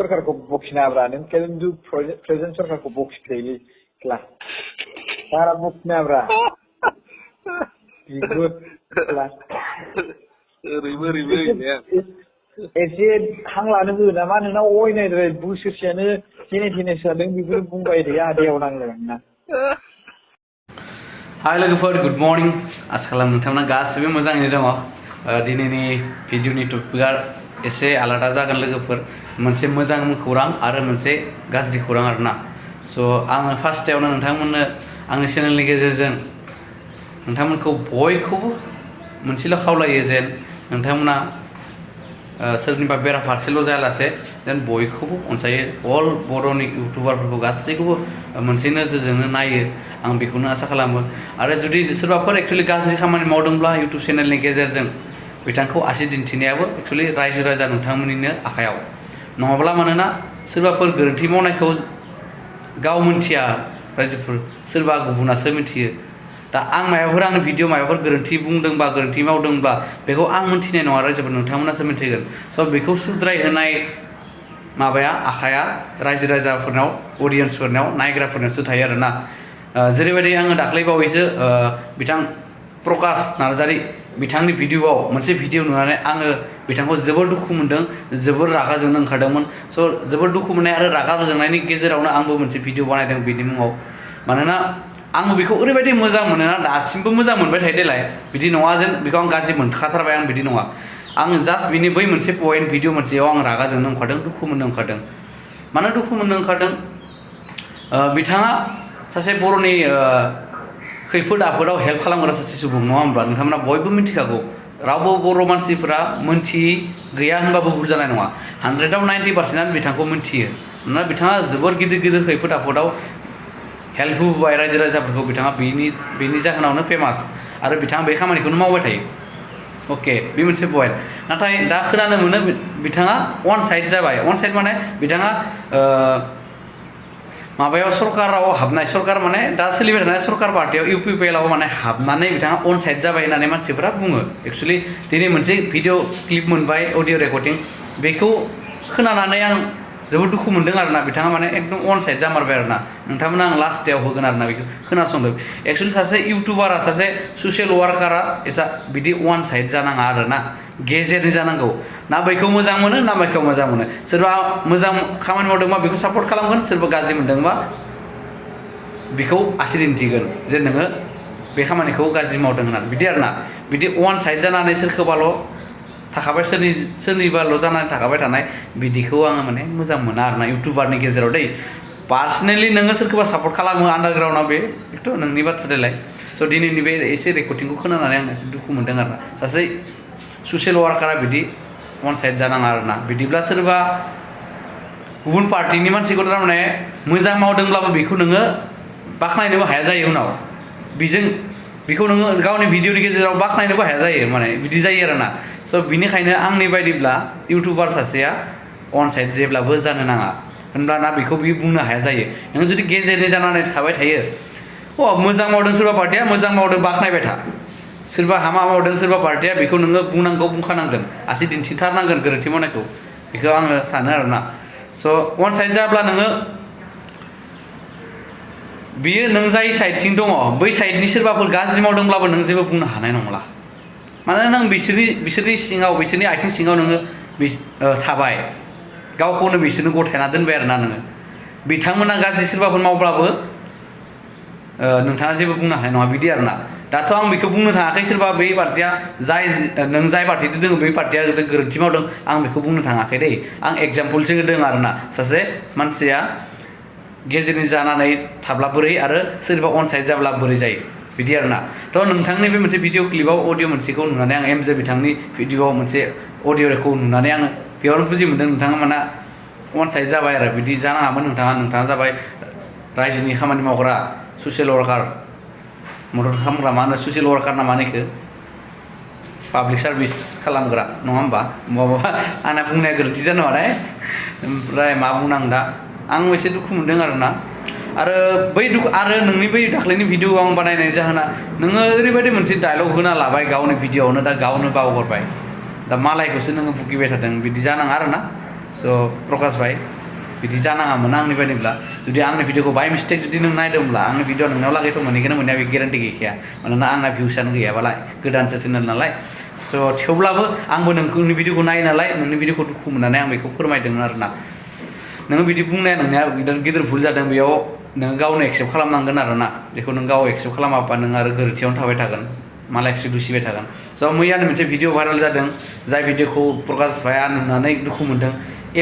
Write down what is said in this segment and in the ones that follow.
सरकारखौ बखिनाब्रा नों केन्दु present सरकारखौ बखिख्रैलै class बारा बखिनाब्रा बिगुर क्लास ओरैबो एसे हां लानो हो नामा नोंनाव अयनायद्राय बोसोरसेयानो जेने थेने जादों बेफोर बुंबाय थायो आदायाव नांलाय ना हाय लोगोफोर गुड मर्निं आसा खालाम नोंथांमोना गासिबो मोजाङैनो दङ दिनैनि भिडिअनि टपिकआ एसे आलादा जागोन लोगोफोर मोनसे मोजां खौरां आरो मोनसे गाज्रि खौरां आरोना स' आङो फार्स्टआवनो नोंथांमोननो आंनि चेनेलनि गेजेरजों नोंथांमोनखौ बयखौबो मोनसेल' खावलायो जेन नोंथांमोना सोरनिबा बेराफारसेल' जायालासे जेन बयखौबो अनसायो अल बर'नि इउटुबारफोरखौ गासैखौबो मोनसे नोजोरजोंनो नायो आं बेखौनो आसा खालामो आरो जुदि सोरबाफोर एक्चुअलि गाज्रि खामानि मावदोंब्ला इउटुब चेनेलनि गेजेरजों बिथांखौ आसि दिन्थिनायाबो एक्चुअलि रायजो राजा नोंथांमोननिनो आखायाव नङाब्ला मानोना सोरबाफोर गोरोन्थि मावनायखौ गाव मिन्थिया रायजोफोर सोरबा गुबुनासो मिन्थियो दा आं माबाफोर आंनि भिडिअ माबाफोर गोरोन्थि बुंदोंबा गोरोन्थि मावदोंब्ला बेखौ आं मिन्थिनाय नङा रायजोफोर नोंथांमोनासो मिन्थिगोन स' बेखौ सुद्राय होनाय माबाया आखाया रायजो राजाफोरनाव अडियेन्सफोरनाव नायग्राफोरनावसो थायो आरोना जेरैबायदि आङो दाख्लै बावैसो बिथां प्रकाश नार्जारि बिथांनि भिडिअआव मोनसे भिडिअ नुनानै आङो बिथांखौ जोबोर दुखु मोनदों जोबोर रागा जोंनो ओंखारदोंमोन स' जोबोर दुखु मोननाय आरो रागा जोंनायनि गेजेरावनो आंबो मोनसे भिडिअ बानायदों बिनि मुङाव मानोना आंबो बेखौ ओरैबायदि मोजां मोनोना दासिमबो मोजां मोनबाय थायो देलाय बिदि नङा जेन बेखौ आं गाज्रि मोनखाथारबाय आं बिदि नङा आं जास्ट बिनि बै मोनसे पइन्ट भिडिअ मोनसेयाव आं रागा जोंनो ओंखारदों दुखु मोननो ओंखारदों मानो दुखु मोननो ओंखारदों बिथाङा सासे बर'नि खैफोद आफोदाव हेल्प खालामग्रा सासे सुबुं नङा होमब्ला नोंथांमोना बयबो मिन्थिखागौ रावबो बर' मानसिफोरा मोनथियै गैया होनबाबो भुल जानाय नङा 100आव 90% बिथांखौ मिन्थियो मानोना बिथाङा जोबोर गिदिर गिदिर खैफोद आफोदाव हेल्प होबाय रायजो राजाफोरखौ बिथाङा बेनि जाहोनावनो फेमास आरो बिथाङा बे खामानिखौनो मावबाय थायो अके बे मोनसे पइन्ट नाथाय दा खोनानो मोनो बिथाङा अन साइड जाबाय अन साइड माने बिथाङा माबायाव सरकाराव हाबनाय सरकार माने दा सोलिबाय थानाय सरकार पार्टियाव इउपिपिएलआव माने हाबनानै बिथाङा अन साइड जाबाय होननानै मानसिफोरा बुङो एक्चुअलि दिनै मोनसे भिडिअ क्लिप मोनबाय अडिअ रेकर्डिं बेखौ खोनानानै आं जोबोद दुखु मोनदों आरोना बिथाङा माने एकदम अन साइड जामारबाय आरोना नोंथांमोना आं लास्टआव होगोन आरोना बेखौ खोनासंदों एक्चुअलि सासे इउटुबारा सासे ससियेल वार्कारा एसा बिदि अन साइड जानाङा आरोना गेजेरनि जानांगौ ना बैखौ मोजां मोनो ना बैखौ मोजां मोनो सोरबा मोजां खामानि मावदोंबा बेखौ सापर्ट खालामगोन सोरबा गाज्रि मोनदोंबा बेखौ आसि दिन्थिगोन जे नोङो बे खामानिखौ गाज्रि मावदों होननानै बिदि आरोना बिदि अन साइड जानानै सोरखौबाल' थाखाबाय सोरनिबाल' जानानै थाखाबाय थानाय बिदिखौ आङो माने मोजां मोना आरोना इउटुबारनि गेजेराव दै पार्सनेलि नोङो सोरखौबा सापर्ट खालामो आन्डारग्राउन्डआव बेथ' नोंनि बाथ्रा देलाय स' दिनैनि बे एसे रेकर्डिंखौ खोनानानै आं एसे दुखु मोनदों आरोना सासे ससियेल वार्कारा बिदि अन साइड जानाङा आरोना बिदिब्ला सोरबा गुबुन पार्टिनि मानसिखौ थारमाने मोजां मावदोंब्लाबो बेखौ नोङो बाख्नायनोबो हाया जायो उनाव बेखौ नोङो गावनि भिडिअनि गेजेराव बाख्नायनोबो हाया जायो माने बिदि जायो आरोना स' बिनिखायनो आंनि बायदिब्ला इउटुबार सासेया अन साइड जेब्लाबो जानो नाङा होनब्लाना बेखौ बियो बुंनो हाया जायो नोङो जुदि गेजेरनि जानानै थाबाय थायो मोजां मावदों सोरबा पार्टिया मोजां मावदों बाख्नायबाय था सोरबा हामा मावदों सोरबा पार्टिया बेखौ नोङो बुंखानांगोन आसि दिन्थिथारनांगोन गोरोन्थि मावनायखौ बेखौ आङो सानो आरोना स' अन साइड जाब्ला नोङो बियो नों जाय साइडथिं दङ बै साइडनि सोरबाफोर गाज्रि मावदोंब्लाबो नों जेबो बुंनो हानाय नंला मानोना नों बिसोरनि सिङाव बिसोरनि आथिं सिङाव नोङो थाबाय गावखौनो बिसोरनो गथायना दोनबाय आरोना नोङो बिथांमोना गाज्रि सोरबाफोर मावब्लाबो नोंथाङा जेबो बुंनो हानाय नङा बिदि आरोना दाथ' आं बेखौ बुंनो थाङाखै सोरबा बै पार्टिया नों जाय पार्टिजों दङ बै पार्टिया गोरोन्थि मावदों आं बेखौ बुंनो थाङाखै दै आं एगजामपोलसो होदों आरोना सासे मानसिया गेजेरनि जानानै थाब्ला बोरै आरो सोरबा अन साइड जाब्ला बोरै जायो बिदि आरोना थ' नोंथांनि बे मोनसे भिडिअ क्लिपाव अडिअ मोनसेखौ नुनानै आं एमजे बिथांनि भिडिअआव मोनसे अडिअखौ नुनानै आङो बेयावनो बुजि मोनदों नोंथाङा माना अन साइड जाबाय आरो बिदि जानाङामोन नोंथाङा जाबाय रायजोनि खामानि मावग्रा ससियेल वार्कार मदद खालामग्रा मा होनो ससियेल वार्कार ना मा होनो बेखौ पाब्लिक सार्भिस खालामग्रा नङा होमबा माबा आंना बुंनाया गोरोन्थि जानो हानाय ओमफ्राय मा बुंनां दा आं एसे दुखु मोनदों आरोना आरो नोंनि बै दाख्लैनि भिडिअ आं बानायनायनि जाहोना नोङो ओरैबायदि मोनसे डायलग होना लाबाय गावनि भिडिअआवनो दा गावनो बावगारबाय दा मालायखौसो नोङो बुगिबाय थादों बिदि जानाङा आरोना स' प्रकाश भाई बिदि जानाङामोन आंनि बायदिब्ला जुदि आंनि भिडिअखौ बाय मिस्टेक जुदि नों नायदोंब्ला आंनि भिडिअ नोंनाव लागैथ' मोनहैगोन मोननाया बे गेरेन्टि गैखाया मानोना आंना भिउसानो गैयाबालाय गोदानसो चेनेल नालाय स' थेवब्लाबो आंबो नोंनि भिडिअखौ नायो नालाय नोंनि भिडिअखौ दुखु मोननानै आं बेखौ फोरमायदोंमोन आरोना नोङो बिदि बुंनाया नोंनिया बिराद गिदिर भुल जादों बेयाव नोङो गावनो एक्सेप्ट खालामनांगोन आरोना बेखौ नों गाव एक्सेप्ट खालामाबा नों आरो गोरोन्थियावनो थाबाय थागोन मालायखौसो दुसिबाय थागोन स' मैयानो मोनसे भिडिअ भाइरेल जादों जाय भिडिअखौ प्रकाश भाइआ नुनानै दुखु मोनदों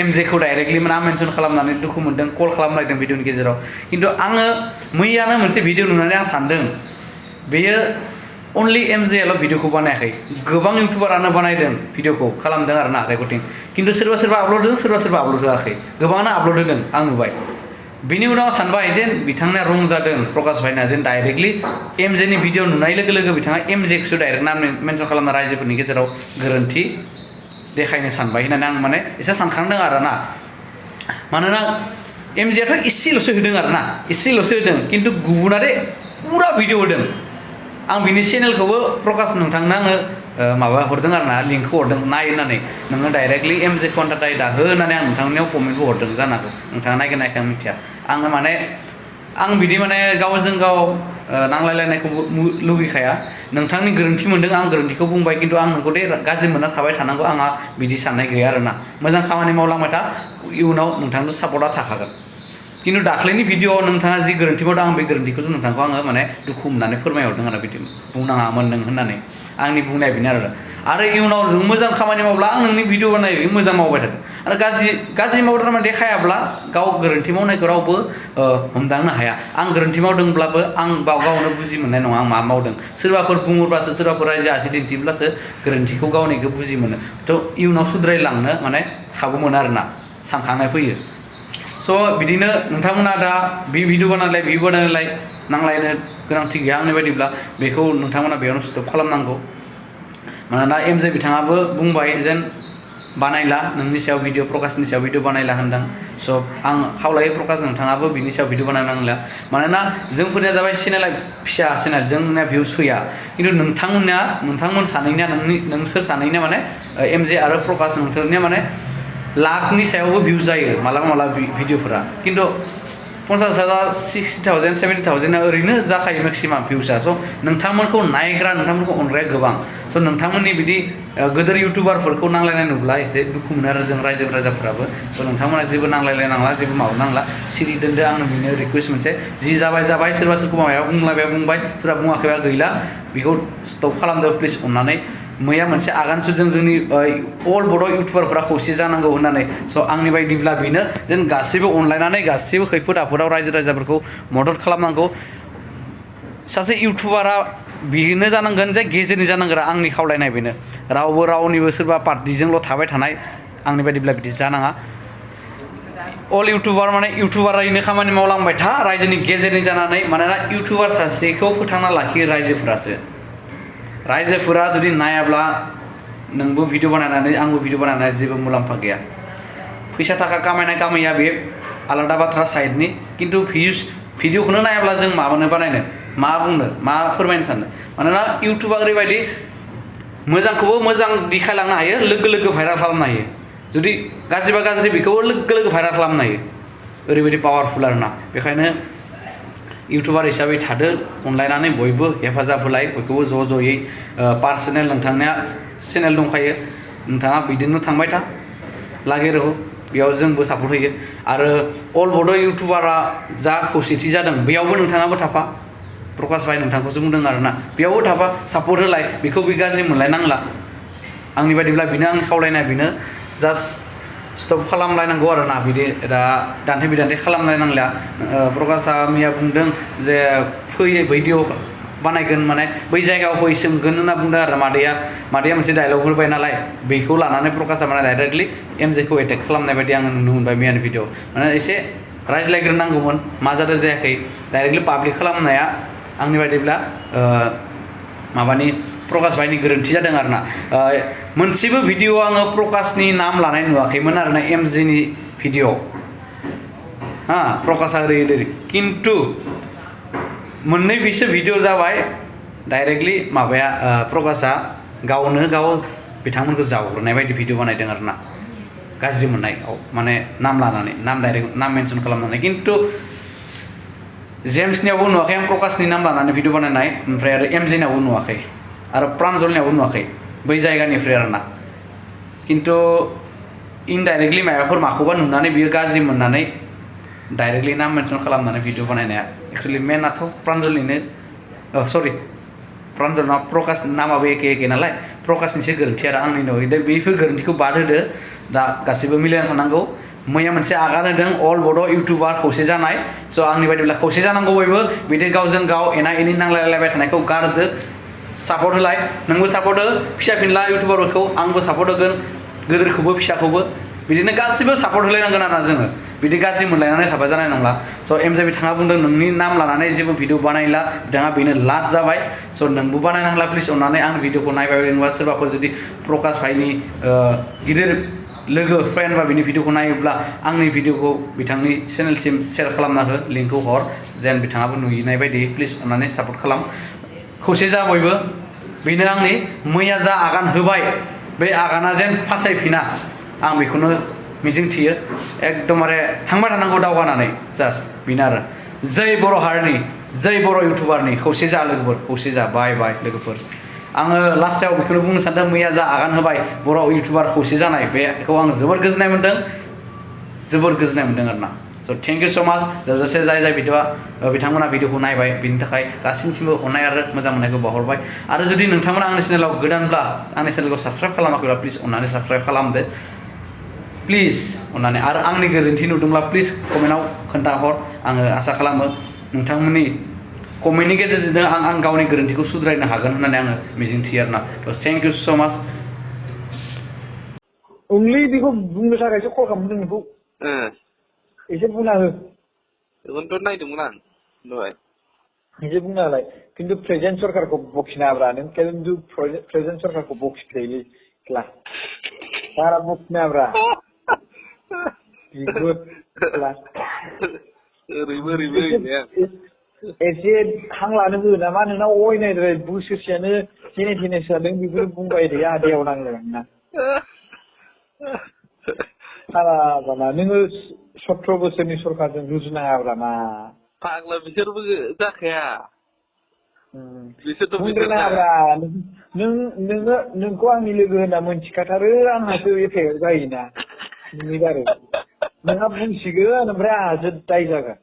एमजेखौ डाइरेक्टलि ना मेनसन खालामनानै दुखु मोनदों कल खालामलायदों भिडिअनि गेजेराव खिन्थु आङो मैयानो मोनसे भिडिअ नुनानै आं सानदों बेयो अनलि एमजेआल' भिडिअखौ बानायाखै गोबां इउटुबारानो बानायदों भिडिअखौ खालामदों आरोना रेकर्डिं खिन्थु सोरबा सोरबा आपल'ड होदों सोरबा सोरबा आपल'ड होआखै गोबाङानो आपल'ड होदों आं नुबाय बिनि उनाव सानबाय जेन बिथांना रं जादों प्रकाश भाइना जेन डाइरेक्टलि एमजेनि भिडिअ नुनाय लोगो लोगो बिथाङा एमजेखौसो डाइरेक्ट नाम मेनसन खालामना रायजोफोरनि गेजेराव गोरोन्थि देखायनो सानबाय होननानै आं माने एसे सानखांदों आरोना मानोना एमजेआथ' इसेल'सो होदों आरोना इसेल'सो होदों खिन्थु गुबुनारे पुरा भिडिअ होदों आं बिनि चेनेलखौबो प्रकाश नोंथांनो आङो माबा हरदों आरोना लिंकखौ हरदों नाय होननानै नोङो डाइरेक्टलि एमजे कन्टेक्ट आयदा हो होननानै आं नोंथांनियाव कमेन्टबो हरदों जानांगौ नोंथाङा नायगोन नायखा आं मिथिया आङो माने आं बिदि माने गावजों गाव नांलायलायनायखौ लुगैखाया नोंथांनि गोरोन्थि मोनदों आं गोरोन्थिखौ बुंबाय खिन्थु आं नोंखौ दे गाज्रि मोनना थाबाय थानांगौ आंहा बिदि साननाय गैया आरोना मोजां खामानि मावलांबाय था इयुनाव नोंथांनो सापर्टआ थाखागोन खिन्थु दाख्लैनि भिडिअआव नोंथाङा जि गोरोन्थि मावदों आं बे गोरोन्थिखौसो नोंथांखौ आङो माने दुखु मोननानै फोरमायहरदों आरो बिदि बुंनाङामोन नों होननानै आंनि बुंनाया बेनो आरो इयुनाव नों मोजां खामानि मावब्ला आं नोंनि भिडिअ बानायो मोजां मावबाय थादों आरो गाज्रि मावद्रामा देखायाब्ला गाव गोरोन्थि मावनायखौ रावबो हमदांनो हाया आं गोरोन्थि मावदोंब्लाबो आं गावनो बुजि मोननाय नङा आं मा मावदों सोरबाफोर बुङोब्लासो सोरबाफोर रायजो आसि दिन्थिब्लासो गोरोन्थिखौ गावनिखौ बुजि मोनो थ' इयुनाव सुद्रायलांनो माने खाबु मोनो आरोना सानखांनाय फैयो स' बिदिनो नोंथांमोना दा बे भिडिअ बानायलाय नांलायनो गोनांथि गैया आंनि बायदिब्ला बेखौ नोंथांमोना बेयावनो स्टप खालामनांगौ मानोना एमजे बिथाङाबो बुंबाय जेन बानायला नोंनि सायाव भिडिअ प्रकाशनि सायाव भिडिअ बानायला होनदों स' आं खावलायो प्रकाश नोंथाङाबो बिनि सायाव भिडिअ बानायनांला मानोना जोंफोरनिया जाबाय चेनेला फिसा चेनेल जोंनिया भिउस फैया खिन्थु नोंथांमोन सानैनिया नोंसोर सानैनिया माने एमजे आरो प्रकाश नोंथांनिया माने लाखनि सायावबो भिउस जायो मालाबा भिडिअफोरा खिन्थु 50,000 60,000 70,000 ओरैनो जाखायो मेक्सिमाम भिउसा स' नोंथांमोनखौ नायग्रा नोंथांमोनखौ अनग्राया गोबां स' नोंथांमोननि बिदि गोदोर इउटुबारफोरखौ नांलायनाय नुब्ला एसे दुखु मोनो आरो जों रायजो राजाफोराबो स' नोंथांमोना जेबो नांलायलायनांला जेबो माबानांला सिरि दोनदो आंनो बेनो रिकुवेस्ट मोनसे जि जाबाय सोरबा सोरखौ माबाया बुंबाय सोरबा बुङाखैबा गैला बेखौ स्टप खालामदो प्लिज अननानै मैया मोनसे आगान सुरदों जोंनि अल बड' इउटुबारफोरा खौसे जानांगौ होननानै स' आंनि बायदिब्ला बेनो जेन गासैबो अनलायनानै गासैबो खैफोद आफोदाव रायजो राजाफोरखौ मदद खालामनांगौ सासे इउटुबारा बेनो जानांगोन जे गेजेरनि जानांगोन आंनि खावलायनाय बेनो रावबो रावनिबो सोरबा पार्टिजोंल' थाबाय थानाय आंनि बायदिब्ला बिदि जानाङा अल इउटुबार माने इउटुबारैनो खामानि मावलांबाय था रायजोनि गेजेरनि जानानै मानोना इउटुबार सासेखौ फोथांना लाखियो रायजोफोरा जुदि नायाब्ला नोंबो भिडिअ बानायनानै आंबो भिडिअ बानायनानै जेबो मुलाम्फा गैया फैसा थाखा कामायनाया बे आलादा बाथ्रा साइडनि खिन्थु भिडिअखौनो नायाब्ला जों माबानो बानायनो मा बुंनो मा फोरमायनो सानो मानोना इउटुबा ओरैबायदि मोजांखौबो मोजां देखायलांनो हायो लोगो भाइरेल खालामनो हायो जुदि गाज्रिबा गाज्रि बेखौबो लोगो भाइरेल खालामनो हायो ओरैबायदि पावारफुल आरोना बेखायनो इउटुबार हिसाबै थादो अनलायनानै बयबो हेफाजाब होलाय बयखौबो ज'यै पार्सनेल नोंथांनिया चेनेल दंखायो नोंथाङा बिदिनो थांबाय था लागै रहो बेयाव जोंबो सापर्ट होयो आरो अल बड' इउटुबारा जा खौसेथि जादों बेयावबो नोंथाङाबो थाफा प्रकाश भाइ नोंथांखौसो बुंदों आरोना बेयावबो थाफा सापर्ट होलाय बेखौ बे गाज्रि मोनलायनांला आंनि बायदिब्ला बेनो आंनि खावलायनाय बेनो जास्ट स्टप खालामलायनांगौ आरोना बिदि दा दान्थे बिदान्थे खालामलायनांला प्रकाशआ मैया बुंदों जे फैयो भिडिअ बानायगोन माने बै जायगायाव फै सोंगोन होनना बुंदों आरो मादैया मोनसे डायलग होबाय नालाय बेखौ लानानै प्रकाशआ माने डाइरेक्टलि एमजेखौ एटेक खालामनाय बायदि आङो नुनो मोनबाय मैयानि भिडिअ माने एसे रायज्लायग्रोनांगौमोन मा जादों जायाखै डाइरेक्टलि पाब्लिक खालामनाया आंनि बायदिब्ला माबानि प्रकाश भाइनि गोरोन्थि जादों आरोना मोनसेबो भिडिअ आङो प्रकाशनि नाम लानाय नुवाखैमोन आरोना एमजेनि भिडिअ प्रकाशआ ओरै खिन्थु मोननै बिसो भिडिअ जाबाय डाइरेक्टलि माबाया प्रकाशआ गावनो गाव बिथांमोनखौ जावग्रोनाय बायदि भिडिअ बानायदों आरोना गाज्रि मोननाय माने नाम लानानै नाम डाइरेक्ट नाम मेनसन खालामनानै खिन्थु जेम्सनियावबो नुवाखै आं प्रकाशनि नाम लानानै भिडिअ बानायनाय ओमफ्राय आरो एमजेनावबो नुवाखै आरो प्रान्जलनियावबो नुवाखै बै जायगानिफ्राय आरोना खिन्थु इनडाइरेक्टलि माबाफोर माखौबा नुनानै बियो गाज्रि मोननानै डाइरेक्टलि नाम मेनसन खालामनानै भिडिअ बानायनाया एक्सुवेलि मेनाथ' प्रान्जलनिनो सरि प्रान्जलना प्रकाश नामाबो एखे नालाय प्रकाशनिसो गोरोन्थि आरो आंनि न'यै दा बेफोर गोरोन्थिखौ बाद होदो दा गासिबो मिलायना थानांगौ मैया मोनसे आगान होदों अल बड' इउटुबार खौसे जानाय स' आंनि बायदिब्ला खौसे जानांगौ बयबो बिदि गावजों गाव एना एनि नांलायलायबाय थानायखौ गारदो सापर्ट होलाय नोंबो सापर्ट हो फिसा फिनला इउटुबारफोरखौ आंबो सापर्ट होगोन गोदोरखौबो फिसाखौबो बिदिनो गासिबो सापर्ट होलायनांगोन आरोना जोङो बिदि गाज्रि मोनलायनानै थाबा जानाय नंला स' एमजे बिथाङा बुंदों नोंनि नाम लानानै जेबो भिडिअ बानायला बिथाङा बेनो लास्ट जाबाय स' नोंबो बानायनांला प्लिज अननानै आं भिडिअखौ नायबाय जेनेबा सोरबाफोर जुदि प्रकाश भाइनि गिदिर लोगो फ्रेन्ड बा बिनि भिडिअखौ नायोब्ला आंनि भिडिअखौ बिथांनि चेनेलसिम शेयार खालामना हो लिंकखौ हर जेन बिथाङाबो नुयैनाय बायदि प्लिज अननानै सापर्ट खालाम खौसे जा बयबो बेनो आंनि मैया जा आगान होबाय बे आगाना जेन फासायफिना आं बेखौनो मिजिंथियो एकदमबारे थांबाय थानांगौ दावगानानै जास्ट बेनो आरो जै बर' हारिनि जै बर' इउटुबारनि खौसे जा लोगोफोर खौसे जा बाय लोगोफोर आङो लास्टाव बेखौनो बुंनो सानदों मैया जा आगान होबाय बर' इउटुबार खौसे जानाय बेखौ आं जोबोर गोजोननाय मोन्दों आरोना स' थेंक इउ स' माच जोबजासे जाय भिडिअआ बिथांमोना भिडिअखौ नायबाय बिनि थाखाय गासैनिसिमबो अननाय आरो मोजां मोननायखौ बावहरबाय आरो जुदि नोंथांमोना आंनि चेनेलाव गोदानब्ला आंनि चेनेलखौ साबस्क्राइब खालामाखैब्ला प्लिज अननानै साबस्क्राइब खालामदो प्लिज अननानै आरो आंनि गोरोन्थि नुदोंब्ला प्लिज कमेन्टआव खोन्थाहर आङो आसा खालामो नोंथांमोननि कमेन्टनि गेजेरजोंनो आं गावनि गोरोन्थिखौ सुद्रायनो हागोन होननानै आङो मिजिंथियो आरोना थ' थेंक इउ स' माच only बेखौ बुंनो थाखायसो कल खालामदों नोंखौ एसे बुंना हो बेखौनोथ' नायदोंमोन आं दहाय एसे बुंना होलाय खिन्थु प्रेजेन्ट सरकारखौ बखिनाब्रा नों खिन्थु प्रेजेन्ट सरकारखौ बखिफ्लायोलै क्लास बारा बखिनाब्रा बिगुर क्लास ओरैबो होननाया एसे हां लानो हो नामा नोंना अयनायद्राय बोसोरसेयानो जेने थेने जादों बेफोर बुंबाय थायो आदायाव नांलाय नोंना फाग्ला नोङो 17 बोसोरनि सरकारजों रुजुनाङाब्रा मा फाग्ला बिसोरबो जाखाया बिसोरथ' बुंद्रायनाङाब्रा नोंखौ आंनि लोगो होनना मोनथिखाथारो आंहासो एफेक्ट जायोना नोंनि बारै नोंहा बुंसिगोन ओमफ्राय आंहासो दाय जागोन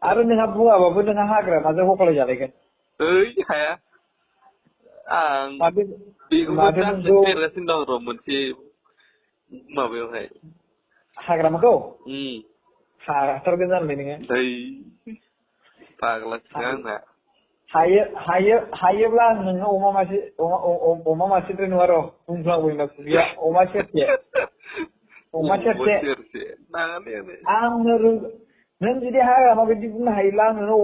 आरो नोंहा बुङाबाबो नोंहा हाग्रामाजों हख्लाय जालायगोन ओइ हाया आं बेखौबो देरगासिनो दं र' मोनसे माबायावहाय हाग्रामाखौ हाथारगोन जानोलै नोङो फाग्लासो आंना हायोब्ला आं नोंनो अमा मासेद्राय नङा र' बुंफ्लांबोयोना खुबिया अमा सेरसे आंनो नों जुदि हाग्रामा बायदि बुंनो हायोब्ला आं नोंनो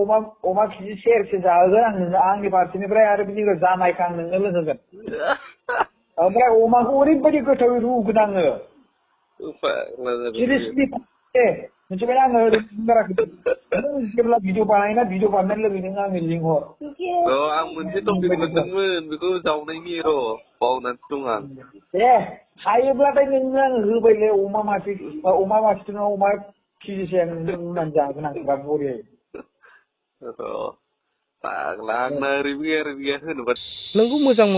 अमा केजि सेरसे जाहोगोन आं नोंनो आंनि फारसेनिफ्राय आरो बिनिफ्राय जानायखौ आं नोंनो लोंहोगोन ओमफ्राय अमाखौ ओरैबायदि गोथावै रुगोन आङो सिरियासलि मिथिबाय आङो बुंगाराखै नों जेब्ला भिडिअ बानायोना भिडिअ बानायनाय लोगो नों आंनो लिंहर आं मोनसे टपिक मोनदोंमोन बेखौ जावनायनि र' बावनानैसो दं आं दे हायोब्लाथाय नोंनो आं होबायलै अमा मासे नङा अमा केजिसे आं रुनानै जागोन आं दा बरियायै फाग्ला आंना ओरैबो गैया होनोबा नोंगौ मोजां